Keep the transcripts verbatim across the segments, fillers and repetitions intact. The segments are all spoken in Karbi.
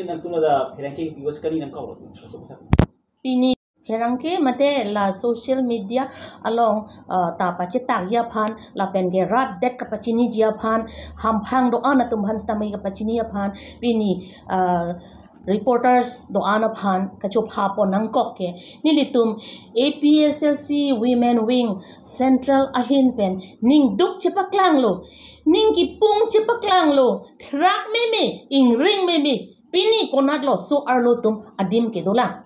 Nangtum ladak pherangke kepi-o si kali nangkok lo. Pini pherangke mate la social media along, ah, ta pachetakji aphan lapen ke rat det kapachiniji aphan, hamphang do-an atum aphan sitame kapachini aphan pini, ah, reporters do-an aphan kachopha pon nangkok ke nelitum A P H L C Women Wing Central ahin pen ningduk chepaklanglo, ning kipung chepaklanglo, therak meme, ingring meme, pini konatlo so-arlo atum adim kedolang.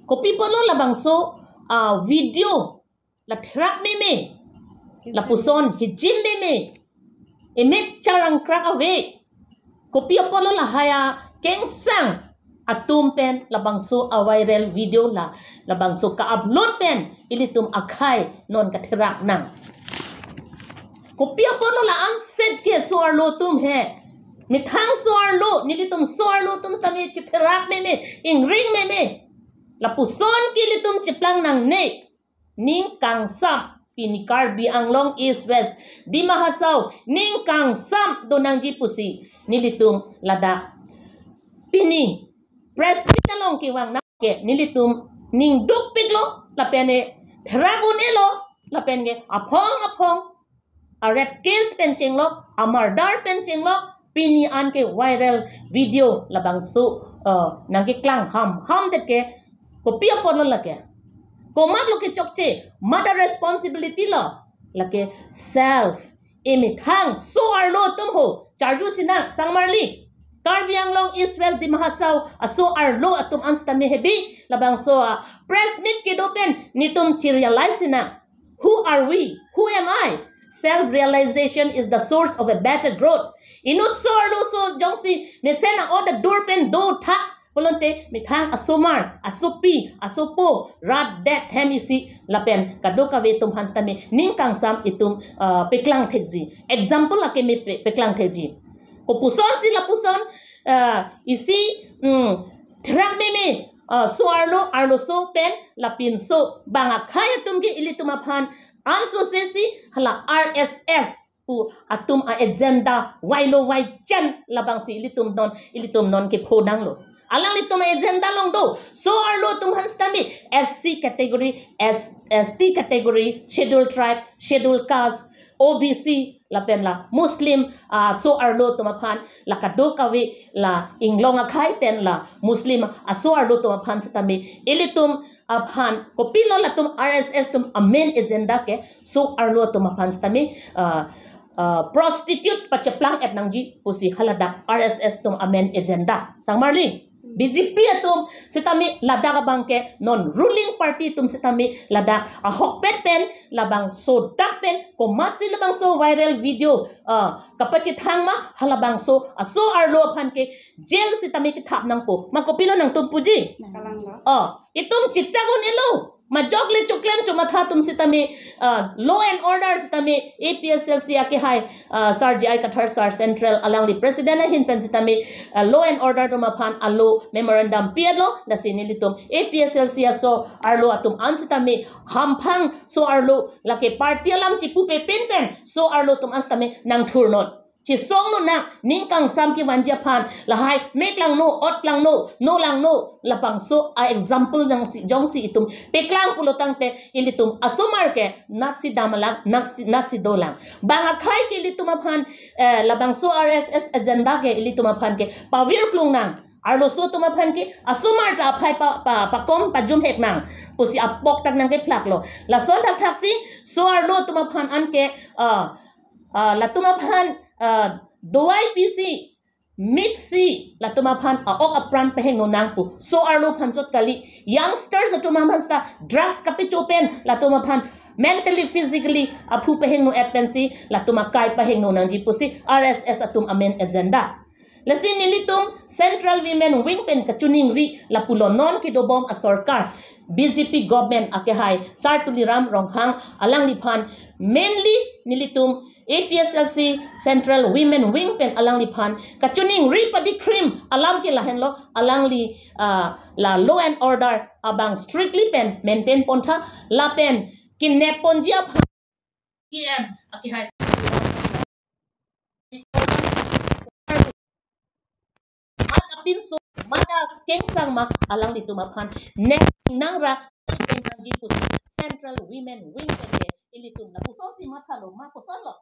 Kopi apotlo labangso, ah, video la therak meme, lapuson hijim meme, emek charangkrak ave. Kopi apotlo lahai akengsang atum pen labangso a-viral video la, labangso ka-upload pen ilitum akhai non katherak nang. Kopi apotlo la-anset ke so-arlo atum he. Methang so-arlo, nelitum so-arlo atum sitame chetherak meme, ingring meme. Lapuson ke ilitum cheplang nangne. Ning kangsam, pini Karbi Anglong East West, Dima Hasao, ning kangsam do nangji pusi nelitum ladak pini press meet along kevang nang ke nelitum ningduk piklo lapen e therak un-elo lapen ke aphong aphong a-rape case pen chenglok, a-murder pen chenglok, pini an ke viral video labangso, eh, nangkeklang ham ham det ke kopi apotlo lake. Komatlo kechokche, mat a-responsibility lo, lake self. Emethang so-arlo atum ho charju sinang sangmarli. Karbi Anglong East West Dima Hasao aso-arlo atum an sitame hedi labangso a-press meet kedo pen netum che-realize sinang. Who are we? Who am I? Self-realization is the source of a better growth. Inut so-arlo so jongsi mesen a-ot adur pen dothak pulote methang asomar, asopi, asopo, rat det hem isi lapen kadokave atum aphan sitame ning kangsam itum, ah, peklang thekji. Example akeme pe-, peklang thekji. Kopusonsi lapuson, ah, isi, mm, therak meme, ah, so-arlo, arloso pen lapinso bang akhai atum ke ilitum aphan ansose si hala R S S pu atum a-agenda vailo vaichen labangsi ilitum non, ilitum non kepho nanglo. Alanglitum a-agenda along do so-arlo atum aphan sitame S C category, S-, S T category, schedule tribe, schedule caste, O B C lapen la Muslim, ah, so-arlo atum aphan, la kadokave la inglong akhai pen la Muslim aso-arlo atum aphan sitame ilitum aphan kopilo latum R S S atum a-main agenda ke so-arlo atum aphan sitame, ah, ah, prostitute pacheplang et nangji pusi haladak R S S atum a-main agenda. Sangmarli, B J P atum sitame ladak abang ke non ruling party atum sitame ladak ahokpet pen labangso dak pen komatsi labangso viral video, ah, kapachethang ma halabangso aso-arlo aphan ke jail sitame kethap nangpo. Ma kopilo nangtum puji? Kalanglo. Oh, itum chechak un-elo. Majok le choklem chomatha atum sitame, ah, law and order sitame A P H L C akehai, ah, Sar J I Kathar Sar Central alangli president ahin pen sitame, ah, law and order atum aphan alo memorandum pi-etlo, lasi nelitum A P H L C aso-arlo atum an sitame hamphang so-arlo lake party alam chipupe pen pen so-arlo atum an sitame nangthurnon. Chesong nonang, ning kangsam kevanji aphan, lahai mek langno, ot langno, no langno, labangso a-example nangsi, jongsi itum peklang pulo tangte ilitum asomar ke natsi damlang, natsi, natsi dolang. Bang akhai ke ilitum aphan, eh, labangso R S S agenda ke ilitum aphan ke pavir klung nang. Arloso atum aphan ke asomar ta aphai pa, pa, pakom pajumhek nang pusi apok tak nangkephlaklo. Lason thakthak si so-arlo atum aphan an ke, ah, ah, latum aphan, ah, dawai pisi, mixi, latum aphan a-ok apran pehingno nang pu. So-arlo aphan chot kali, youngsters atum aphan sita drugs kapecho pen latum aphan mentally, physically aphu pehingno et pensi latum akai pehingno nangji pusi R S S atum a-main agenda. Lasi nelitum Central Women Wing pen kachiningri lapulo non kedobom asorkar B J P government akehai Sar Tuliram Ronghang alangliphan, mainly nelitum A P H L C Central Women Wing pen alangliphan kachiningri padikhrim alam ke lahenlo, alangli, ah, la law and order abang strictly pen maintain pontha lapen kinep ponji aphan K M akehai mat apinso Mada kengsang ma alanglitum aphan nek nangra pen nangji pusi Central Women Wing pen ke ilitum lapusonsi mathalo ma kosonlo.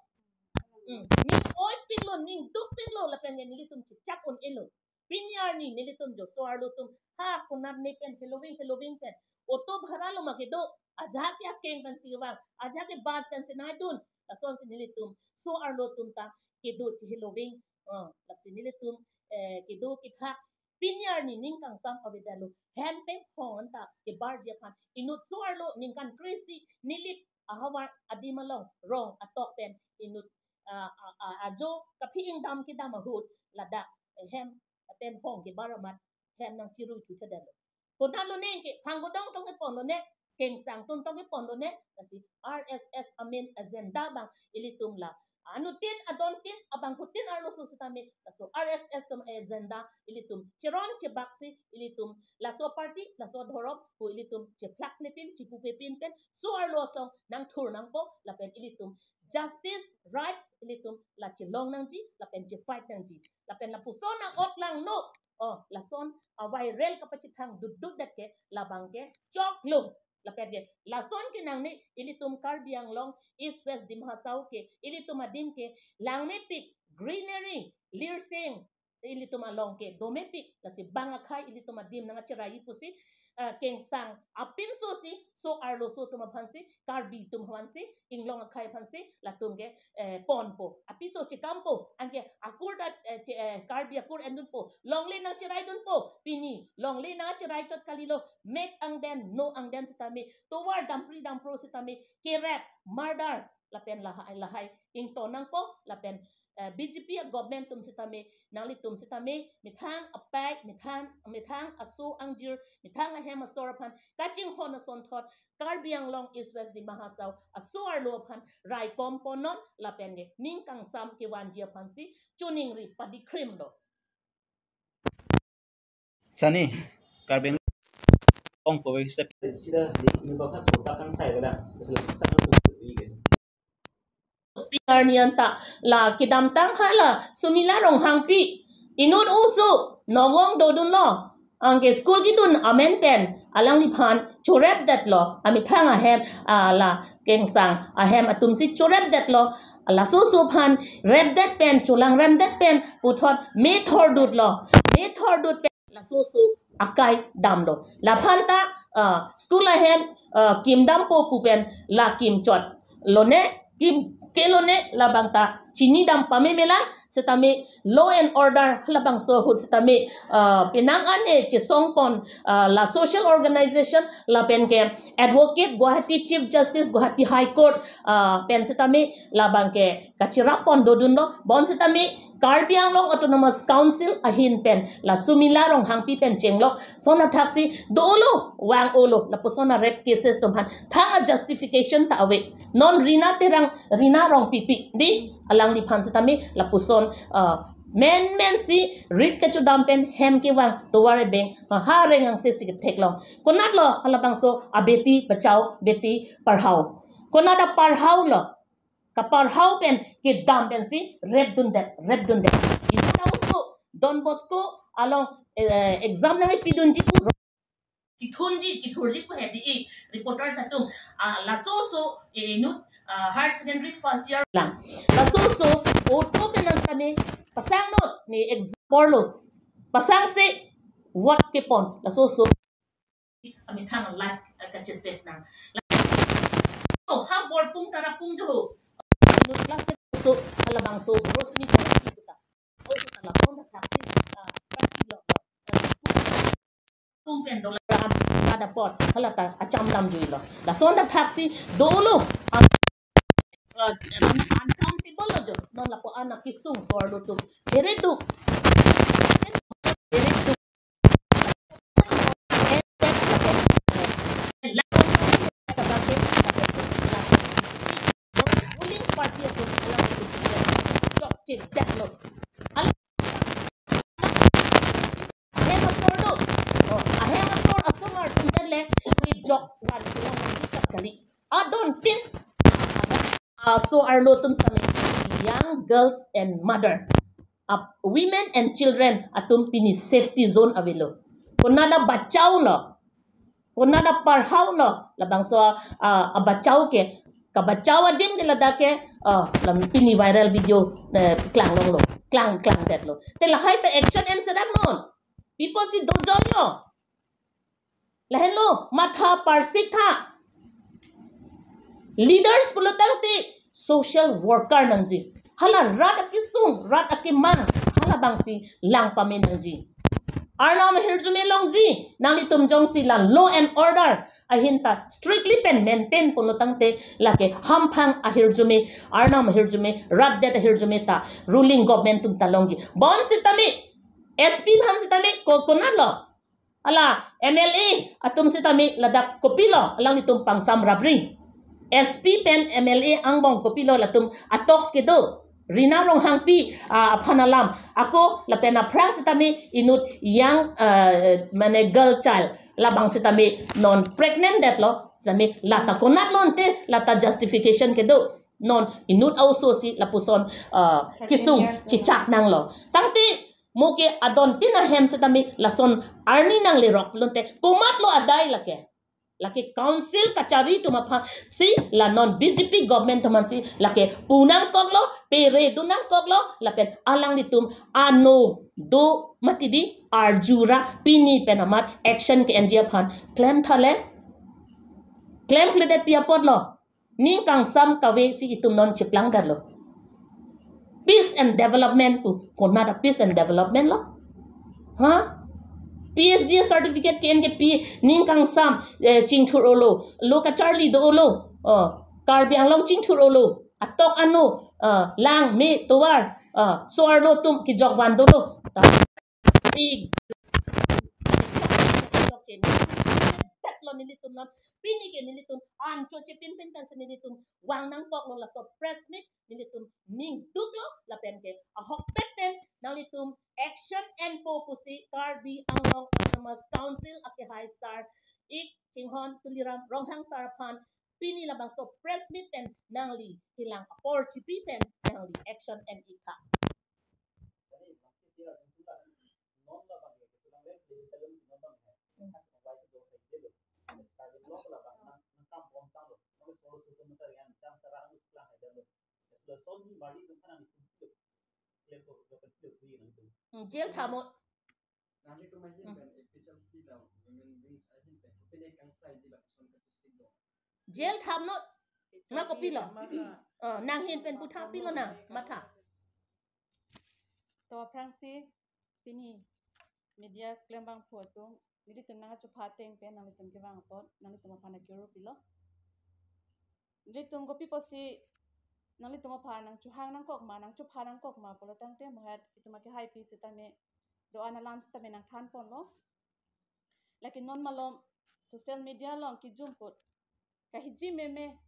Hmm. Ning oipiklo, ning dukpiklo lapen ke nelitum chechak un-elo. Pini arni nelitum jo so-arlo atum ha konat ne pen heloving heloving pen auto bhara lo ma kedo, ajahak ke akeng pensi vang, ajahak ke bus pensi naidun. Lasonsi nelitum so-arlo atum ta kedo cheheloving, ah, lasi nelitum, eh, kedo kethak pini arni ning kangsam avedetlo. Hem pen hon ta kebarji aphan inut so-arlo ningkan kre-isi Nilip ahavar adim along rong atok pen inut, ah, ah, ah, ajo kaphi ingdam kedam ahut ladak, eh, hem pen hong kebar amat hem nangchiru thuthedetlo. Konatlo ne ke, thang kodong atum keponlo ne, kengsang atum tong keponlo ne, lasi R S S amen agenda abang ilitum la anuttin adontin abangphutin arloso sitame, laso R S S atum agenda ilitum cheron chebaksi ilitum laso party, laso dhorom pu ilitum chephlak nepin, chipupepin pen so-arlo asong nangthur nangpo lapen ilitum justice, rights ilitum la chelong nangji lapen chefight nangji. Lapen lapuson a-ot langno, oh, lason aviral kapachethang dutdut det ke labang ke choklo. Lapen ke lason ke nangne ilitum Karbi Anglong, East West Dima Hasao ke ilitum adim ke langmepik, greenery, lirseng ilitum along ke domepik, lasi bang akhei ilitum adim nangcherai pusi, eh, kengsang apinso si so-arloso atum aphansi, Karbi atum aphansi, inglong akhei aphansi latum ke, eh, ponpo. Apiso chekampo, anke akur ta, eh, che-, eh, Karbi akur endunpo, longle nangcheraidunpo. Pini longle nangcheraichot kalilo, mek angden, no angden sitame tovar dampri dampro sitame kerep, murder lapen lahai lahai ington nangpo. Lapen, eh, B J P a-government atum sitame, nanglitum sitame methang apaik, methang, methang aso angjir, methang ahem asor aphan kachinghon asonthot Karbi Anglong, East West Dima Hasao aso-arlo aphan raikom ponnon lapen ke ning kangsam kevanji aphansi choningri padikrimlo. Sani, Karbi Anglong kove sep. Sida di, ini bapak sudah kan saya kadang. Pini arni anta la kedamtang hala Sumila Ronghangpi inut oso nogong dodunlo. Anke school kedun amen pen alangliphan chorepdetlo, amethang ahem, ah, la kengsang ahem atumsi chorepdetlo. Laso oso aphan repdet pen, cholangremdet pen puthot me thordutlo. Me thordut pen laso oso akai damlo. Laphan ta, ah, school ahem, ah, kim dampo pu pen la kim chot lone, kim ke lone, labang ta chinidam pame melang. Sitame law and order labangso ahut sitame, ah, penang an e chesongpon, ah, la social organization lapen ke advocate Guwahati, Chief Justice Guwahati High Court, ah, pen sitame labang ke kachirap pon dodunlo. Bonsitame Karbi Anglong Autonomous Council ahin pen la Sumila Ronghangpi pen chenglok son athaksi dolo, vang-olo, lapuson a-rape cases atum aphan thang a-justification ta ave. Non Rina Terang, Rina Rongpipi di, alangliphan sitame lapuson, ah, menmensi rit kachodam pen hem kevang tovar ebeng, ah, ha reng angse si ketheklong. Konatlo halabangso a-beti bachao, beti padhao? Konat a-padhaolo? Kapadhao pen kedam pensi repdundet, repdundet. Inut oso Don Bosco along, eh, exam nangkepidunji pu, kithunji, kithurji pu hedi i reporters atum, ah, laso oso, eh, inut, ah, higher secondary first year lang. Laso oso auto pen nang kami pasang not ni exam porlo. Pasangsi vote kepon. Laso oso amethang life, eh, kache-save nang. Oh, ha bor pung tara pung jo. Inut class oso, halabangso Rosmi tara pung ta. Oh, lason ta thaksi, ah, prachi lo. Pung pen dola ram pada pot, hala ta acham lam juilo. Lason ta thaksi dolo. Am-, ah, uncountable lo jo. Non lapu-an akesung so-arlo atum. Very duk. Very duk. Ruling party atum alam chokche detlo. Alam ahem asor do. Oh, ahem asor asomar atum det le, ni jok wan silang nangji chok kali. Adontin, ah, so-arlo atum sitame young girls and mother. ap-, women and children atum pini safety zone avelo. Konat abachao lo, konat aparhao lo, labangso a, a, abachao ke, kabachao adim ke ladak ke, ah, lam pini viral video, eh, klanglonglo, klang, klangdetlo. Te lahai ta action en serak non. People si dojoi lo. Lahenlo, matha parsik tha. Leaders pulotangte social worker nangji. Hala rat akesung, rat akemang, halabangsi lang pame nangji. Arnam ahirjume longji, nanglitum jongsi la law and order ahin ta strictly pen maintain pulotangte lake hamphang ahirjume, arnam ahirjume, rat det ahirjume ta ruling government atum ta longji. Bonsitame, S P aphan sitame ko-, konatlo. Hala M L A atum sitame ladak kopilo, alanglitum pangsam rapri. S P pen M L A angbong kopilo latum a-talks kedo. Rina Ronghangpi, ah, aphan alam. Ako lapen aphrang sitame inut young, ah, mane girl child. Labang sitame non pregnant detlo. Sitame lata konatlo ante, lata justification kedo. Non inut a-oso si lapuson, ah, thirteen kesung years old. Chichak nanglo. Tangte mo ke adon tin ahem sitame lason arni nanglerok lonte komatlo adai lake. Lake council kachari atum aphan si la non B J P government atum aphan si lake pu nangkoklo, pere dun nangkoklo, lapen alanglitum ano do mati di arjura pini pen amat action ke-enji aphan klem thale. Klemkledet pi apotlo. Ning kangsam kave si itum non cheplangdetlo. Peace and development pu, konat a-peace and development lo? Ha? P H D certificate ke-en ke pi ning kangsam, eh, chingthur-olo, lo kacharli do-olo, oh, Karbi Anglong chingthur-olo, atok ano, ah, lang me tovar, ah, so-arlo atum kejok van dolo. Ta pi, lo nelitum non, pini ke nelitum ancho chepin pin tan si nelitum vang nangkoklo, laso press meet nelitum ningduklo, lapen ke ahokpet pen nanglitum action enpo pusi Karbi Anglong Autonomous Council akehai sar ik Chinghon Tuliram Ronghang sar aphan pini labangso press meet pen nangli kelang apor chipi pen nangli action en ik tha. Hmm, jail tha mo. Nanglitum ahin pen A P H L C la women wings ahin pen kopine kangsaiji lapuson kachesik do. Jail tha mo. Na kopilo? Oh, nang ahin pen pu tha pilo nang, matha. To aphrangsi pini media klembangpo atum, nelitum nangchopha ateng pen nanglitum kevang apot nanglitum aphan akiru pilo. Nelitum kopi pusi nanglitum aphan nangchohang nangkok ma, nangchopha nangkok ma pulotangte mohet itum akehaipi sitame do-an alam sitame nangthanponlo. Lake non malom social media along kijum put kahiji meme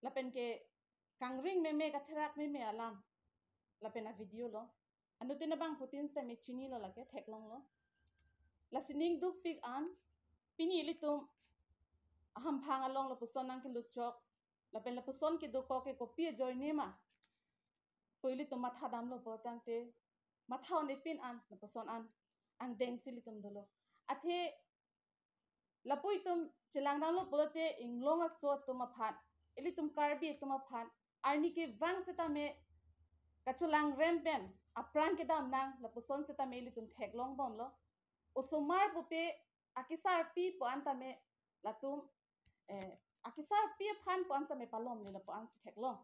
lapen ke kangring meme, katherak meme alam lapen a-video lo. Anuttin abangphutin sitame chinilo, lake theklonglo. Lasi ningdukpik an, pini ilitum ahamphang along lapuson nangkelutchok, lapen lapuson kedokok ke kopi ajoine ma pu ilitum mathadamlo pulotangte, matha un-epin an lapuson an angdeng si ilitum dolo. Athe lapu itum chelangdamlo pulote inglong aso atum aphan, ilitum Karbi atum aphan arni kevang sitame kacholangrem pen apran kedam nang lapuson sitame ilitum theklongdamlo. Osomar pupe akesarpi pu an tame latum, eh, akesarpi aphan pu an sitame palomle, lapu an si theklong.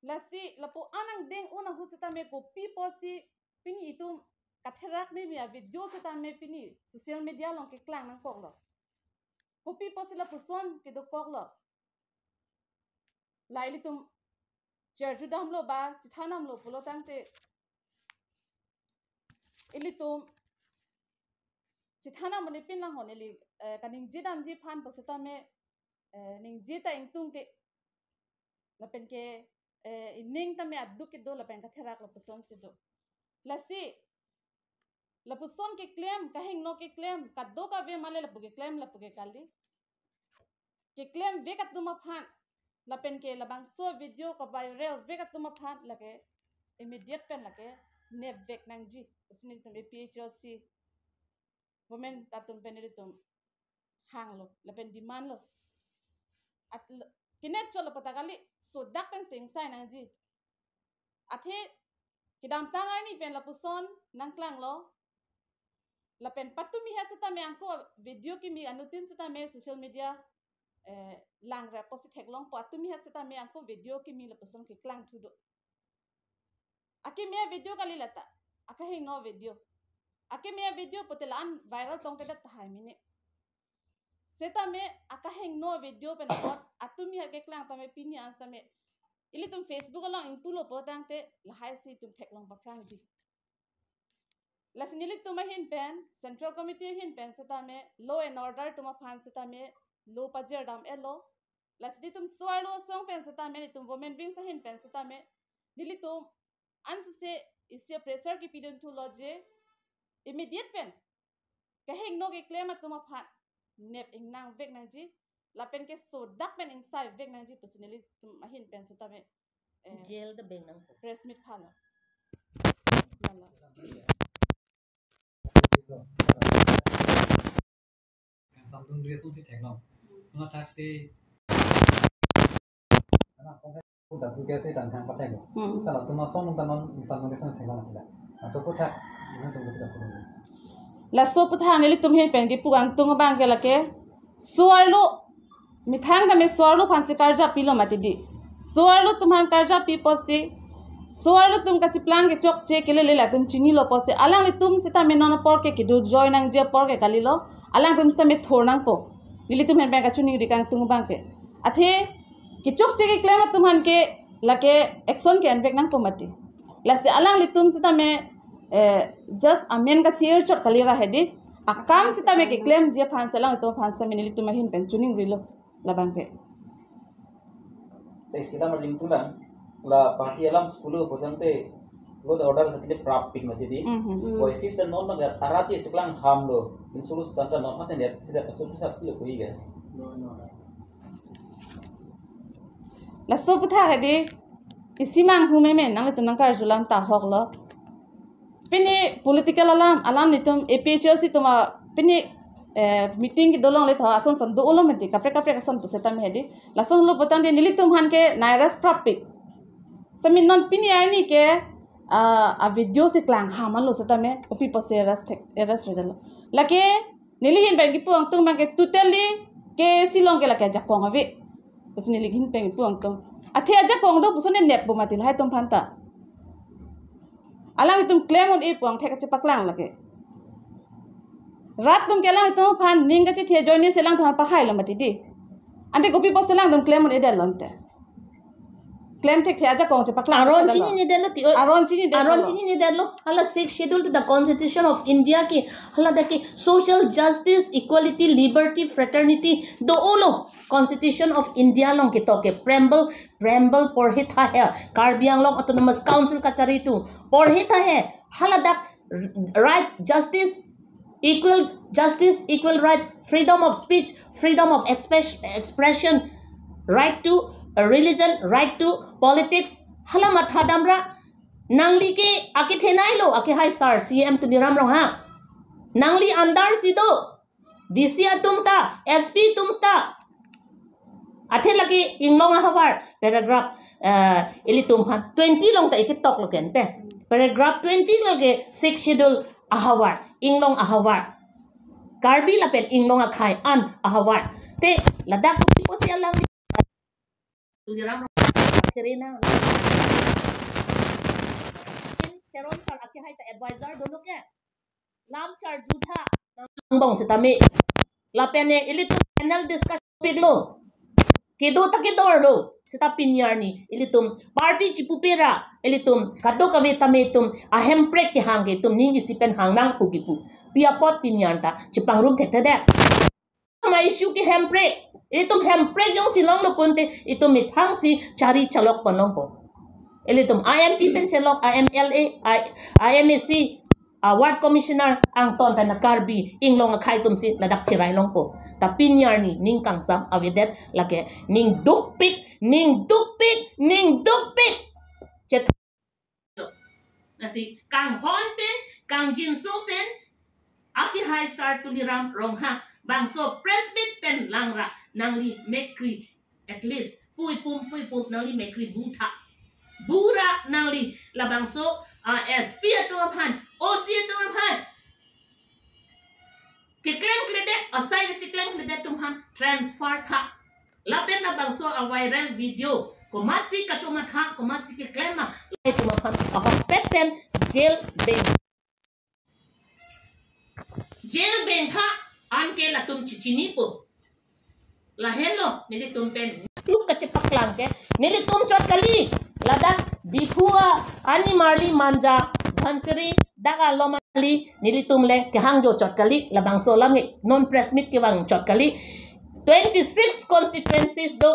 Lasi lapu an angdeng un ahut sitame kopi pusi pini itum katherak meme a-video sitame pini social media along keklang nangkoklo. Kopi pusi lapuson kedokoklo. La ilitum charjudamlo ba chethandamlo pulotangte ilitum chethandam un-epin lang ho neli, eh, kaningjedamji aphan pusitame, eh, ningje ta ingtungte lapen ke, eh, ining tame aduk kedo lapen katherak lapuson si do. Lasi lapuson keklem, kahingno keklem, kadokave male lapu keklem, lapu ke kali. Keklemvek atum aphan lapen ke labangso video kaviralvek atum aphan lake immediate pen lake nepvek nangji pusi nelitum A P H L C women atum pen nelitum hanglo lapen demand lo. At l-, kinep chotlo pu ta kali, sodak pensi ingsai nangji. Athe kedamtang arni pen lapuson nangklanglo. Lapen patumi hat setame angko video kimi anuttin setame social media, eh, langrap pusi theklongpo, atumi hat setame angko video kimi lapuson keklang thudo. Akimi avideo kali lata, akahingno avideo. Akimi avideo pute la-an viral tongte det tahai mene. Setame akahingno avideo pen apot atumi hat keklang tame pini an setame ilitum Facebook along ingpulo pu tangte lahai si itum theklong paphrangji. Lasi nelitum ahin pen, Central Committee ahin pen setame, law and order atum aphan setame lo pajir dam-etlo. Lasi nelitum so-arlo asong pen setame, nelitum women wings ahin pen setame, nelitum ansose isi pressure kipidun thulo je immediate pen kehingno keklem atum aphan nep ingnangvek nangji, lapen ke sodak pen ingsaivek nangji pusi nelitum ahin pen setame, eh, jail ta beng nangpo. Press meet phalo. Lalo. Samdun ri asonsi theklong. Tuma thaksi. Ana kong da ku kese dan thang pathai lo. Hmm. Tala tuma son ta non samdun ri ason theklong asila. Laso aphuthak, ina tum kita pulung. Laso aphuthak nelitum ahin pen kipu angtung abang ke lake, so-arlo, methang tame so-arlo aphansi karjapilo mati di. So-arlo atum aphan karjapi pusi, so-arlo atum kachiplang kechokche kelele latum chinilo pusi, alanglitum setame non apor ke kedojoi nangji apor ke kalilo, alangtum setame thor nangpo. Nelitum ahin pen kachiningri kangtung abang ke. Athe kechokche keklem atum aphan ke lake action ke-envek nangpo mati. Lasi alanglitum setame, eh, just amen kachi-ir chot kali ra hedi. Akam setame keklemji aphansi alangtum aphan setame nelitum ahin pen chiningrilo labang ke. Sai sila marjing tulang, la party alam school pu tangte law and order ta kini prap pik mati di. Mhm. Boy fis ta non na arat si chiklang ham lo. Insulus tanta non mati net tidak kasul sa pilo kui ga. Laso aphuthak hedi, isi manghumeme nanglitum nangkarjulam ta ahok lo. Pini political alam, alam nelitum A P H L C atum a, pini, eh, meeting kedo longle tho ason son do-olo mati, kaprek kaprek ason pu setame hedi. Lason lo pu tangte nelitum aphan ke nai-arrest prap pik. Setame non pini arni ke, ah, avideo si klang ham-etlo setame, kopi pusi arrest thek, arrest redetlo. Lake, neli ahin pen kipu angtung abang ke totally ke Shillong ke lake ajakong ave pusi neli ahin pen kipu angtung. Athe ajakong do puson ne neppo mati lahai atum aphan ta. Alangtum klem un-e pu angthek kachepaklang lake. Rat atum ke alangtum aphan ning kachethek ajoine si alangtum aphan pahailo mati di. Ante kopi pusi alangtum klem un-edetlo ante. Klem thekthe ajakong chepaklang. Aron chini ne detlo ti, oi. Aron chini detlo. Aron chini ne detlo. Hala Sixth Schedule to the Constitution of India ke, hala dak ke social justice, equality, liberty, fraternity do-olo. Constitution of India along ketok ke preamble, preamble porhi tha he. Karbi Anglong Autonomous Council kachari atum porhi tha he. Hala dak rights, justice, equal justice, equal rights, freedom of speech, freedom of express-, expression, right to, uh, religion, right to politics. Hala matha damra, nangli ke akethenei lo, akehai sir, C M Tuliram Ronghang. Nangli under si do, D C atum ta, S P atum ta. Athe lake inglong ahavar, paragraph, eh, ilitum aphan twenty along ta iketoklo ke ante. Paragraph twenty lake Sixth Schedule ahavar, inglong ahavar. Karbi lapen inglong akhei an ahavar. Te ladak kopi pusi alang Tuliram Ronghang kere nang. Teron sir akehai ta advisor dolo ke. Lam charju tha, angbong setame. Lapen ne ilitum panel discussion piklo. Kedo ta kedorlo, seta pini arni ilitum party chipupe ra, ilitum kadokave tame atum ahemprek kehang ke itum ning isi pen hang nang pu kipu. Pi apot pini arni ta chepangrum thekthedet. Ma issue ke hemprek. Itum hemprek jongsi longlo pu ante, itum methang si chari chalok pon longpo. Ilitum I M P pen chelok, I M L A, I, I M A C, a ward commissioner, angton pen a Karbi inglong akhei atum si ladak cherai longpo. Ta pini arni ning kangsam avedet lake ning dukpik, ning dukpik, ning dukpik. Chet- Lasi kanghon pen, kangjinso pen, akehai Sar Tuliram Ronghang bangso press meet pen langra nangli mekri, at least pui pum pui pum nangli mekri bu tha. Bura nangli labangso, ah, S P atum aphan, O C atum aphan keklem kledet, asai keklem kledet atum aphan transfer tha. Lapen labangso a viral video komatsi kachomatha, komatsi keklem ma, atum aphan ahokpet pen jail beng, jail beng tha, anke latum chichinipo. Lahenlo nelitum pen kluk kachepaklang ke, nelitum chot kali, ladak Diphu a animarli Manja, Dhansiri, dak alom ali nelitum le kehang jo chot kali, labangso alam ke non press meet kevang chot kali. Twenty-six constituencies do,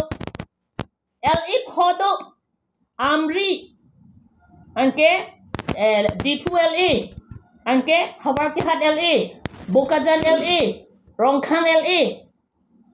L A pho do, Amri, anke, eh, Diphu L A, anke Howraghat L A, Bokajan L A, Rongkhang L A,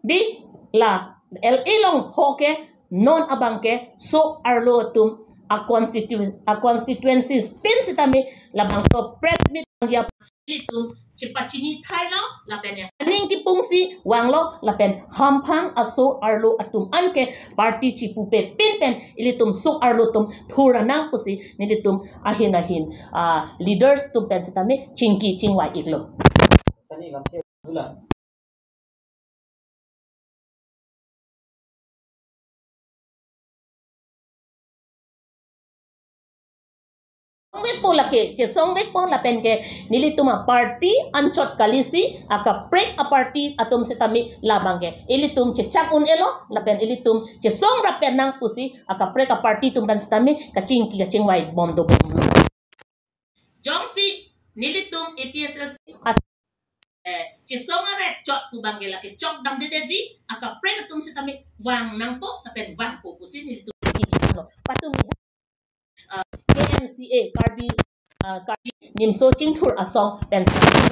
di la L A along pho ke non abang ke so arlo atum a constitu-, a constituencies tin sitame labangso press meet dia ilitum chepachini thailo, lapen ya aning kipungsi vanglo, lapen hamphang aso arlo atum anke party chipupe pin pen ilitum so arlo atum thur nang pusi nelitum ahin ahin, ah, leaders atum pen sitame chingki chingvai iklo. Sani lamthe dula. Chesongvekpo lake, chesongvekpo lapen ke nelitum a party anchot kalisi akaprek a party atum sitame labang ke ilitum chechak un-elo lapen ilitum chesong rap pen nang pusi akaprek a party atum pen sitame kachingki kachingvai bom do bomlo. Jongsi nelitum A P H L C at-, eh, chesong aret chot pu abang ke lake chok damdedetji, akaprek atum sitame vang nangpo lapen vangpo pusi nelitum kichinlo. Patumi, ah, K N C A, Karbi, ah, Karbi Nimso Chingthur Asong pen sitame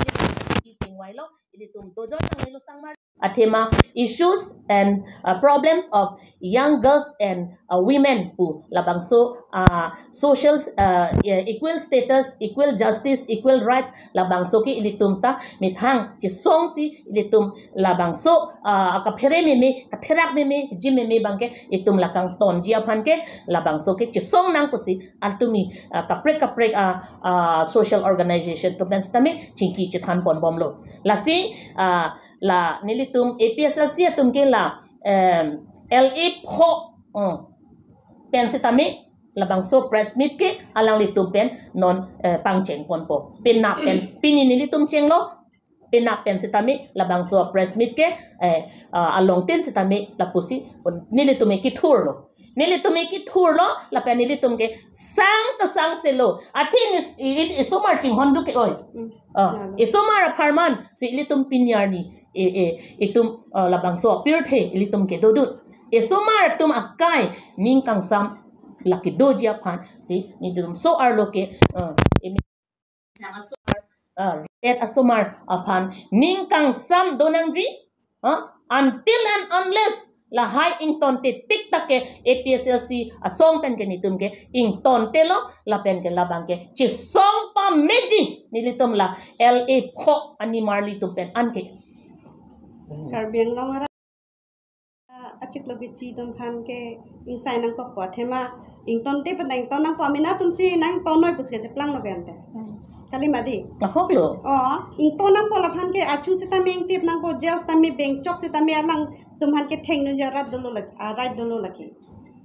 chingvailo, ilitum dojo nanglelo sangmar. Athema issues and, uh, problems of young girls and, uh, women pu labangso, uh, social, uh, equal status, equal justice, equal rights labangso ke ilitum ta methang chesongsi ilitum labangso, uh, kaphere meme, katherak meme, jim meme abang ke itum la kangtonji aphan ke labangso ke chesong nang pusi atumi, uh, kaprek kaprek, uh, uh, social organization atum pen sitame chingki chethan pon bomlo. Lasi, ah, la nelitum A P H L C atum ke la, em, L A pho, oh, pen sitame labangso press meet ke alanglitum pen non, eh, pangcheng ponpo. Penap pen, pini nelitum chenglo, penap pen sitame labangso press meet ke, eh, ah, along tin sitame lapusi nelitum ke kithurlo. Nelitum ke kithurlo, lapen nelitum ke sang ta sang selo. Athe ni i-, i-, isomar chinghon duk ke oi. Mm. Ah, lalo. Isomar apharman si ilitum pini arni, e, e, itum, ah, labangso apirthe ilitum ke dodun. Isomar atum akai ning kangsam lake doji aphan si nelitum so arlo ke, ah, imi- Nang asomar, ah, ret asomar aphan ning kangsam do nangji, ah, until and unless lahai ingtonte tik tak ke A P H L C asong pen ke nelitum ke ingtontelo lapen ke labang ke chesong pameji nelitum la L A pho animarli atum pen anke. Karbi Anglong arat achiklo kechi atum aphan ke ingsai nangkokpo athema ingtonte pen ington nangpo amena atumsi nangtonnoi pusi kacheplang lo bente. Hmm. Kali mati. Ahok lo. Oh, ington nangpo laphan ke achu sitame ingtip nangpo, jail sitame bengchok sitame alangtum aphan ke thengno ja rat dolo lak-, ah, right dolo lake.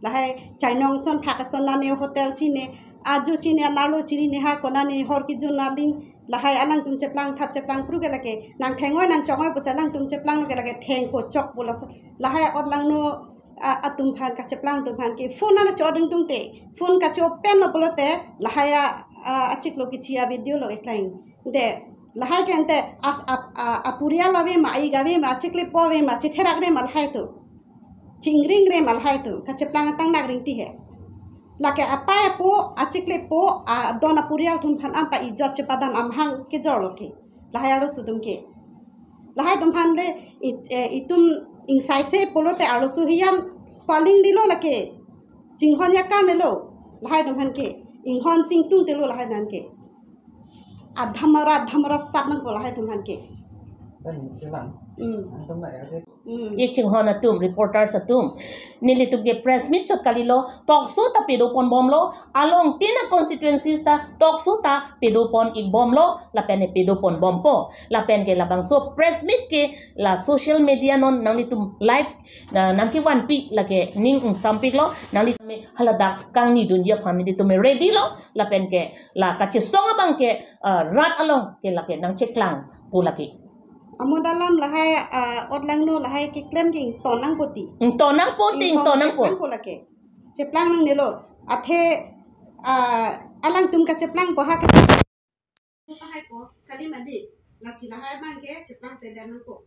Lahai chainong ason phak ason nane hotel chine, ajo chine, anarlo chine, neha konane hor kejun aling, lahai alangtum cheplang thap cheplang pru ke lake, nang thengoi nang chongoi pusi alangtum cheplang ke lake thengpo chokpo laso. Lahai orlangno, a, atum aphan kacheplang atum aphan ke phone nang cho ding tung te, phone kacho pen lo pulote, lahai a, a, achiklo kechi a video lo eklang. De, lahai ke ante as, ap-, a, apurial ave ma, aik ave ma, achiklepo ave ma, chitherak re ma lahai atum. Chingring re ma lahai atum, kacheplang atang nak ringti he. Lake apai apo, achiklepo, adon apurial atum aphan anta ijot chepadam amahang kejor lo ke. Lahai arloso atum ke. Lahai atum aphan le it-, eh, itum ingsaise pulote arloso hiyan paling dilo lake. Chinghon ya kam elo. Lahai atum aphan ke. Inghon sing tung telo lahai nangke. Adhamara, adhamara sap nangpo lahai atum aphan ke. Dan silang. Hmm. Antum na ya de. Hmm. Ik chinghon atum, reporters atum, nelitum ke press meet chot kalilo, talk show ta pedopon bomlo, along tin a constituencies ta talk show ta pedopon ik bomlo, lapen ne pedopon bompo, lapen ke labangso press meet ke la social media non nanglitum live na nangkevanpi lake ning ingsampiklo, nanglitum haladak kangnidunji aphan nelitum ready lo, lapen ke la kachesong abang ke, ah, rat along ke lake nangcheklangpo lake. Amo dalam lahai, ah, otlangno lahai keklem ke ington nangpo ti. Ington nangpo ti, ington nangpo. Ington nangpo lake. Cheplang nangnelo. Athe, ah, alangtum kacheplangpo ha ke. Tahai po, kali madi. Lasi lahai abang ke cheplang te dan nangpo.